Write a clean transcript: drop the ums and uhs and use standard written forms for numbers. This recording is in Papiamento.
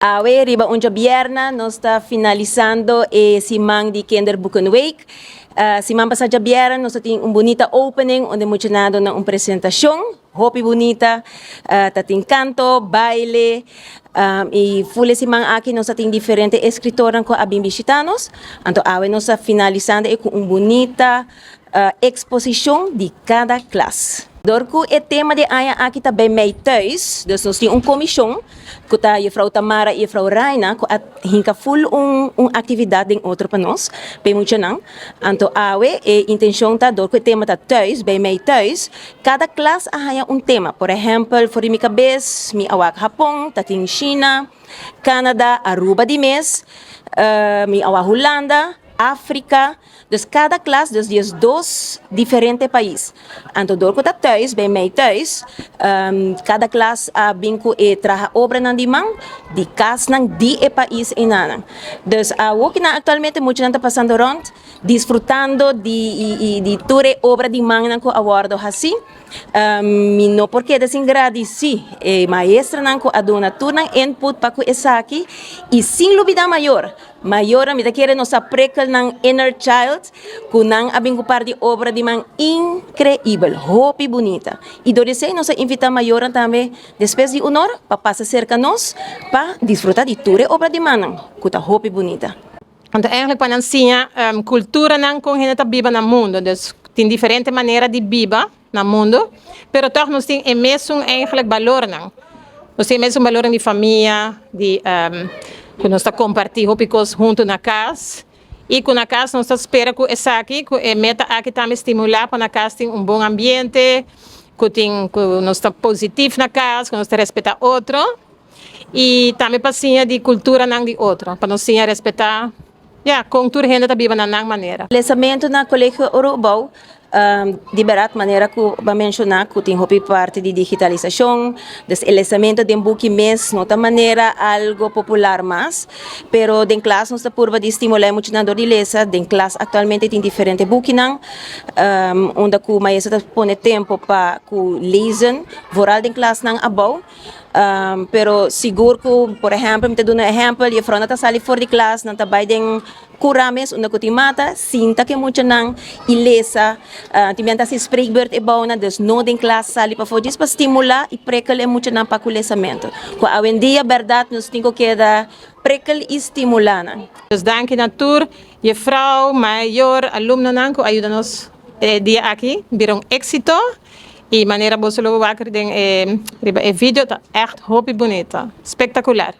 Awe riba un djabièrnè nos ta finalisando e siman di Kinderboekenweek. Siman pasá djabièrnè nos a tin un bunita opening unda muchanan a duna un presentashon hopi bunita. Ta tin kanto, baile i ful e siman aki nos a tin diferente eskritornan ku a bin bishita nos. Anto awe nos ta finalisando e ku un bunita eksposishon di kada klas. Dor ku e tema di aña aki ta Bij mij thuis, dus nos tin un komishon ku ta Juffrouw Tamara i Juffrouw Raina ku a hinka ful un un aktividat den otro pa nos, pa e muchanan. Anto awe e intenshon ta dor ku e tema ta thuis, Bij mij thuis, kada klas a haña un tema. Por ehèmpel, for di mi kabes mi a wak Hapon, ta tin China, Canada, Aruba di mes, mi a wak Hulanda, Afrika. Dus kada klas, dus 12 diferente pais. Anto dor ku ta thuis, bij mij thuis, kada klas a bin ku e traha obranan di man di kasnan di e pais einanan. Dus awokinan aktualmente muchanan ta pasando rònt disfrutando di di tur e obra di mannan ku a wòrdu hasi. Mi no por keda sin gradisí e maestranan ku a duna tur nan input pa ku esaki i sin lubidá mayor. Mayornan mi ta kere nos a prikkel nan inner child ku nan a bin ku par di obra di man inkreibel, hopi bunita. I dor di esei nos a invitá mayornan tambe despues di un ora pa pasa serka nos pa disfrutá di tur e obra di mannan ku ta hopi bunita. Anto eigenlijk pa nan siña kulturanan kon hende ta biba na mundu. Dus tin diferente manera di biba na mundu, pero tòg nos tin e mesun eigenlijk balornan. Nos tin e mesun balornan di famia, di ku nos ta kompartí hopi kos huntu na kas i ku na kas nos ta spera ku esaki, ku e meta aki tambe stimulá pa na kas tin un bon ambiente, ku tin ku nos ta positif na kas, ku nos ta respetá otro i tambe pa siña di kulturanan di otro, pa nos siña respetá. Ya, kon tur hende ta biba na nan manera. Lesamentu na Kolegio Orubou di bèrdat manera ku bo a menshoná ku tin hopi parti di digitalisashon, dus e lesamentu den buki mes no ta manera algo popular mas, pero den klas nos ta purba di stimulá e muchanan dor di lesa. Den klas aktualmente tin diferente bukinan unda ku maestro ta pone tempu pa ku lezen, vooral den klasnan abou. Pero sigur ku, por ehèmpel, mi ta duna ehèmpel, jefrounan ta sali for di klas, nan ta bai den kura mes unda ku tin mata, sinta ku e muchanan i lesa. Tin biaha ta hasi spreekbeurt e bounan, dus no den klas sali pafó djis pa stimulá i prikkel e muchanan pa ku lesamentu. Ku awendia bèrdat nos tin ku keda prikkel i stimulá nan. Dus danki na tur jefrou, mayor, alumnonan ku a yuda nos e dia aki bira un éksito. Y manera boso lo wak den e riba e video ta echt hopi bunita. Spectacular.